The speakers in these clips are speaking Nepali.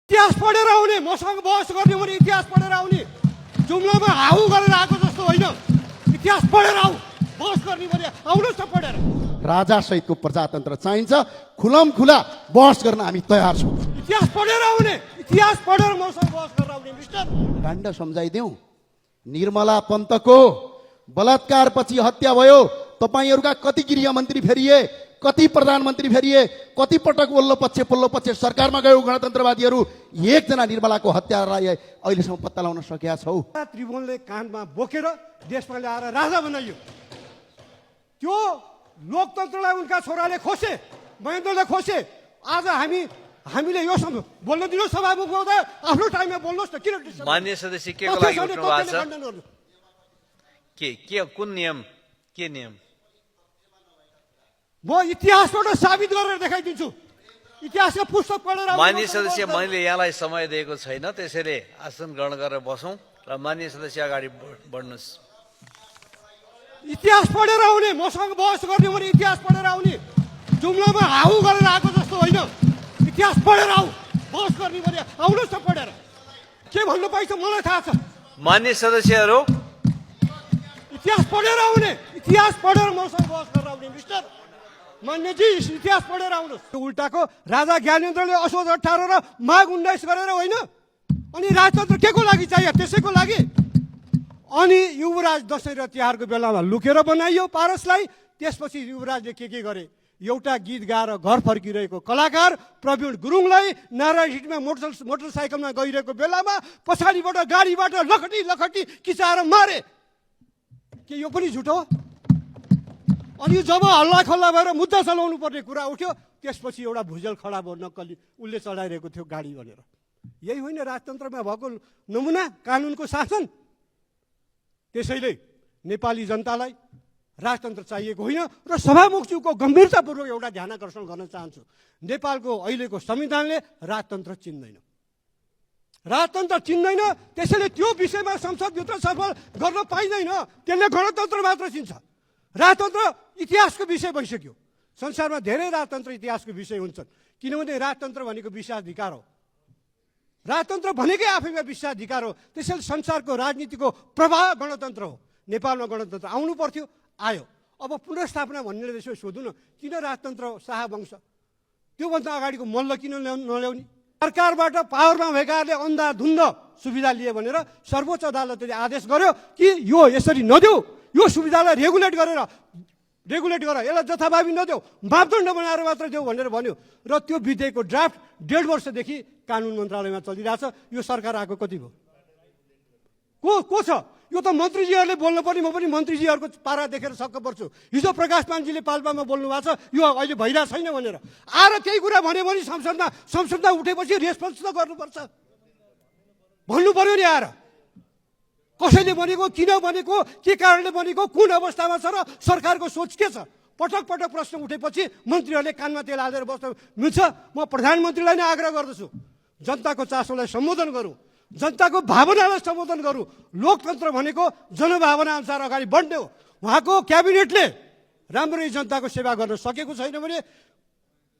इतिहास पढेर आउने, मसँग बहस गर्ने भने इतिहास पढेर आउने, जुम्लामा हाउ गरेर आएको जस्तो होइन। इतिहास पढेर आऊ, बहस गर्ने भने आउनुहोस् न पढेर। राजा सहितको प्रजातन्त्र चाहिन्छ, खुलम खुला बहस गर्न हामी तयार छौँ। इतिहास पढेर आउने, इतिहास पढेर मसँग बहस गरेर आउने मिस्टर। काण्ड सम्झाइदेऊ। निर्मला पन्तको बलात्कारपछि हत्या भयो। तपाईहरूका कति गृहमन्त्री फेरिए, कति प्रधानमन्त्री फेरिए, कति पटक वल्लो पक्ष सरकारमा गयो गणतन्त्रवादीहरू। एकजना निर्मलाको हत्यालाई अहिलेसम्म पत्ता लगाउन सकेका छौ? त्रिभुवनले काँधमा बोकेर देशमा ल्याएर राजा बनाइयो। त्यो लोकतन्त्रलाई उनका छोराले खोसे, महेन्द्रले खोसे। आज हामीले यो बोल्न दिनु सभामुख महोदय, आफ्नो टाइममा बोल्नुहोस् न। किन मान्य सदस्य के को लागि उठ्नु भएको छ? के कुन नियम, के नियम? म इतिहासबाट साबित गरेर देखाइदिन्छु। इतिहासका पुस्तक पढेर। मान्य सदस्य, मैले यहाँलाई समय दिएको छैन, त्यसैले आसन ग्रहण गरेर बसौँ र मान्य सदस्य अगाडि बढ्नुहोस्। इतिहास पढेर आउने, मसँग बहस गर्ने भने इतिहास पढेर आउने, जुम्लामा हाउ गरेर आएको जस्तो होइन। इतिहास पढेर आऊ, बहस गर्ने भने आउनुहोस् न पढेर। के भन्नु पाइन्छ मलाई थाहा छ। मान्य सदस्यहरू, इतिहास पढेर आउने, इतिहास पढेर मसँग बहस गरेर आउने मिस्टर। मान्यजी, इतिहास पढेर आउनुहोस्। उल्टाको राजा ज्ञानेन्द्रले असोज 18 र माघ 19 गरेर होइन। अनि राजतन्त्र के को लागि चाहियो? त्यसैको लागि। अनि युवराज दशैं र तिहारको बेलामा लुकेर बनाइयो पारसलाई। त्यसपछि युवराजले के गरे? एउटा गीत गाएर घर फर्किरहेको कलाकार प्रवीण गुरुङलाई नारायण हिटमा मोटरसाइकलमा गइरहेको बेलामा पछाडिबाट गाडीबाट लखटी किचाएर मारे। के यो पनि झुटो? अनि जब हल्ला खल्ला भएर मुद्दा चलाउनु पर्ने कुरा उठ्यो, त्यसपछि एउटा भुजेल खडा भयो नक्कली, उसले चढाइरहेको थियो गाडी भनेर। यही होइन राजतन्त्रमा भएको नमुना, कानुनको शासन। त्यसैले नेपाली जनतालाई राजतन्त्र चाहिएको होइन। र सभामुखज्यूको गम्भीरतापूर्वक एउटा ध्यान आकर्षण गर्न चाहन्छु। नेपालको अहिलेको संविधानले राजतन्त्र चिन्दैन। राजतन्त्र चिन्दैन, त्यसैले त्यो विषयमा संसदभित्र छलफल गर्न पाइँदैन। त्यसले गणतन्त्र मात्र चिन्छ। राजतन्त्र इतिहासको विषय भइसक्यो। संसारमा धेरै राजतन्त्र इतिहासको विषय हुन्छन्, किनभने राजतन्त्र भनेको विशेषाधिकार हो। राजतन्त्र भनेकै आफैमा विशेषाधिकार हो। त्यसैले संसारको राजनीतिको प्रवाह गणतन्त्र हो। नेपालमा गणतन्त्र आउनु पर्थ्यो, आयो। अब पुनर्स्थापना भन्नेले त्यसो सोध्नु न, किन राजतन्त्र शाहवंश? त्योभन्दा अगाडिको मल्ल किन नल्याउने? सरकारबाट पावरमा भएकाहरूले अन्धाधुन्ध सुविधा लिए भनेर सर्वोच्च अदालतले आदेश गर्यो कि यो यसरी नदेऊ, यो सुविधालाई रेगुलेट गर, यसलाई जथाभावी नदेऊ, मापदण्ड बनाएर मात्र देऊ भनेर भन्यो। र त्यो विधेयकको ड्राफ्ट 1.5 वर्षदेखि कानुन मन्त्रालयमा चलिरहेछ। यो सरकार आएको कति भयो? को छ? यो त मन्त्रीजीहरूले बोल्नु पर्ने। म पनि मन्त्रीजीहरूको पारा देखेर छक्क पर्छु। हिजो प्रकाश पाण्डेजीले पाल्पामा बोल्नु भएको छ यो अहिले भइरहेको छैन भनेर। आएर केही कुरा भन्यो भने संसदमा उठेपछि रेस्पोन्स त गर्नुपर्छ, भन्नु पर्यो नि। आएर कसैले भनेको, किन भनेको, के कारणले भनेको, कुन अवस्थामा छ र सरकारको सोच के छ? पटक प्रश्न उठेपछि मन्त्रीहरूले कानमा तेल हालेर बस्न मिल्छ? म प्रधानमन्त्रीलाई नै आग्रह गर्दछु, जनताको चासोलाई सम्बोधन गरौँ, जनताको भावनालाई सम्बोधन गरौँ। लोकतन्त्र भनेको जनभावना अनुसार अगाडि बढ्ने हो। उहाँको क्याबिनेटले राम्ररी जनताको सेवा गर्न सकेको छैन भने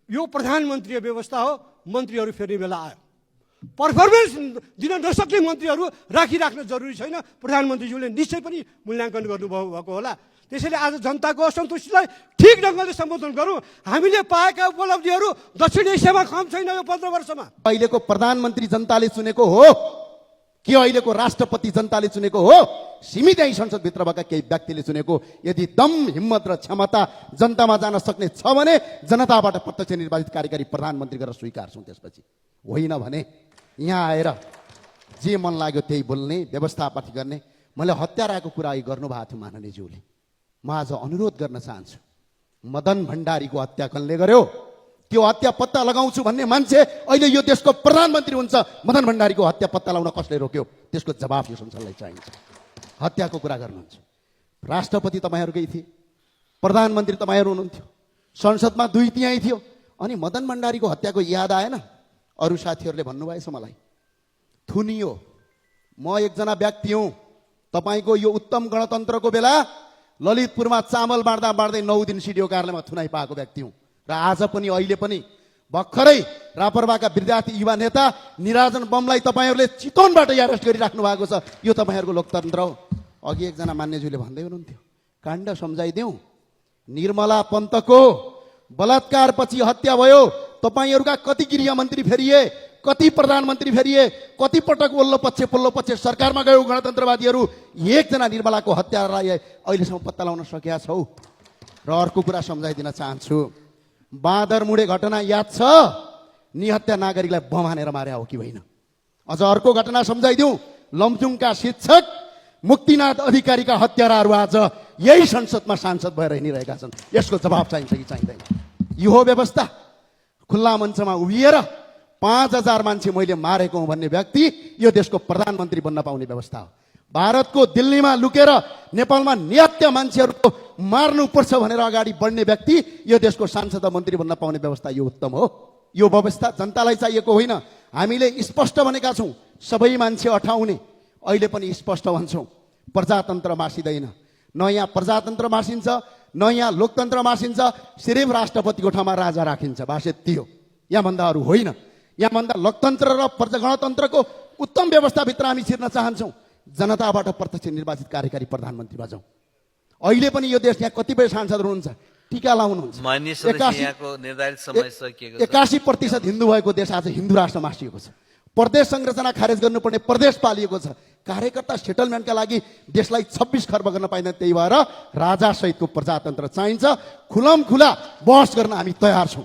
यो प्रधानमन्त्रीय व्यवस्था हो। मन्त्रीहरू फेर्ने बेला आयो। पर्फर्मेन्स दिन नसक्ने मन्त्रीहरू राख्न जरुरी छैन। प्रधानमन्त्रीज्यूले निश्चय पनि मूल्याङ्कन गर्नुभएको होला। त्यसैले आज जनताको असन्तुष्टिलाई ठिक ढङ्गले सम्बोधन गरौँ। हामीले पाएका उपलब्धिहरू दक्षिण एसियामा कम छैन यो 15 वर्षमा। अहिलेको प्रधानमन्त्री जनताले चुनेको हो कि अहिलेको राष्ट्रपति जनताले चुनेको हो? सीमित यही संसदभित्र भएका केही व्यक्तिले चुनेको। यदि दम, हिम्मत र क्षमता जनतामा जान सक्ने छ भने जनताबाट प्रत्यक्ष निर्वाचित कार्यकारी प्रधानमन्त्री गरेर स्वीकार्छौँ। त्यसपछि होइन भने यहाँ आएर जे मन लाग्यो त्यही बोल्ने, व्यवस्थापाती गर्ने। मैले हत्याराको कुरा गर्नुभएको थियो माननीयज्यूले। म आज अनुरोध गर्न चाहन्छु, मदन भण्डारीको हत्या कसले गर्यो? त्यो हत्या पत्ता लगाउँछु भन्ने मान्छे अहिले यो देशको प्रधानमन्त्री हुन्छ। मदन भण्डारीको हत्या पत्ता लगाउन कसले रोक्यो? त्यसको जवाफ यो संसदलाई चाहिन्छ। हत्याको कुरा गर्नुहुन्छ। राष्ट्रपति तपाईँहरूकै थिए, प्रधानमन्त्री तपाईँहरू हुनुहुन्थ्यो, संसदमा 2 तिहाई थियो। अनि मदन भण्डारीको हत्याको याद आएन? अरू साथीहरूले भन्नुभएछ मलाई, थुनियो। म एकजना व्यक्ति हुँ, तपाईँको यो उत्तम गणतन्त्रको बेला ललितपुरमा चामल बाँड्दै 9 दिन सिडिओ कार्यालयमा थुनाइ पाएको व्यक्ति हुँ। र आज पनि अहिले पनि भर्खरै रापरपाका विद्यार्थी युवा नेता निराजन बमलाई तपाईँहरूले चितवनबाट एरेस्ट गरिराख्नु भएको छ। यो तपाईँहरूको लोकतन्त्र हो। अघि एकजना मान्यज्यूले भन्दै हुनुहुन्थ्यो, काण्ड सम्झाइदेऊ, निर्मला पन्तको बलात्कारपछि हत्या भयो। तपाईँहरूका कति गृहमन्त्री फेरिए, कति प्रधानमन्त्री फेरिए, कति पटक वल्लो पक्ष सरकारमा गयो गणतन्त्रवादीहरू, एकजना निर्मलाको हत्यालाई अहिलेसम्म पत्ता लगाउन सकेका छौ। र अर्को कुरा सम्झाइदिन चाहन्छु, बाँदरमुडे घटना याद छ? निहत्या नागरिकलाई बम हानेर मारे हो कि होइन? अझ अर्को घटना सम्झाइदिउँ, लमजुङका शिक्षक मुक्तिनाथ अधिकारीका हत्याराहरू आज यही संसदमा सांसद भएर हिँडिरहेका छन्। यसको जवाब चाहिन्छ कि चाहिँदैन? यो हो व्यवस्था? खुल्ला मञ्चमा उभिएर 5,000 मान्छे मैले मारेको हुँ भन्ने व्यक्ति यो देशको प्रधानमन्त्री बन्न पाउने व्यवस्था हो? भारतको दिल्लीमा लुकेर नेपालमा निहत्या मान्छेहरूको मार्नुपर्छ भनेर अगाडि बढ्ने व्यक्ति यो देशको सांसद मन्त्री बन्न पाउने व्यवस्था यो उत्तम हो? यो व्यवस्था जनतालाई चाहिएको होइन। हामीले स्पष्ट भनेका छौँ, सबै मान्छे अठाउने। अहिले पनि स्पष्ट भन्छौँ, प्रजातन्त्र मासिँदैन। न यहाँ प्रजातन्त्र मासिन्छ, न यहाँ लोकतन्त्र मासिन्छ। सिर्फ राष्ट्रपतिको ठाउँमा राजा राखिन्छ, बास यति हो। यहाँभन्दा अरू होइन। यहाँभन्दा लोकतन्त्र र गणतन्त्रको उत्तम व्यवस्थाभित्र हामी छिर्न चाहन्छौँ। जनताबाट प्रत्यक्ष निर्वाचित कार्यकारी प्रधानमन्त्री बजाउँ। अहिले पनि यो देश यहाँ कतिपय सांसदहरू हुनुहुन्छ, टिका लाउनुहुन्छ। 81% हिन्दू भएको देश आज हिन्दू राष्ट्र मासिएको छ। प्रदेश संरचना खारेज गर्नुपर्ने प्रदेश पालिएको छ। कार्यकर्ता सेटलमेन्टका लागि देशलाई 26 खर्ब गर्न पाइँदैन। त्यही भएर राजा सहितको प्रजातन्त्र चाहिन्छ। खुलम खुला बहस गर्न हामी तयार छौँ।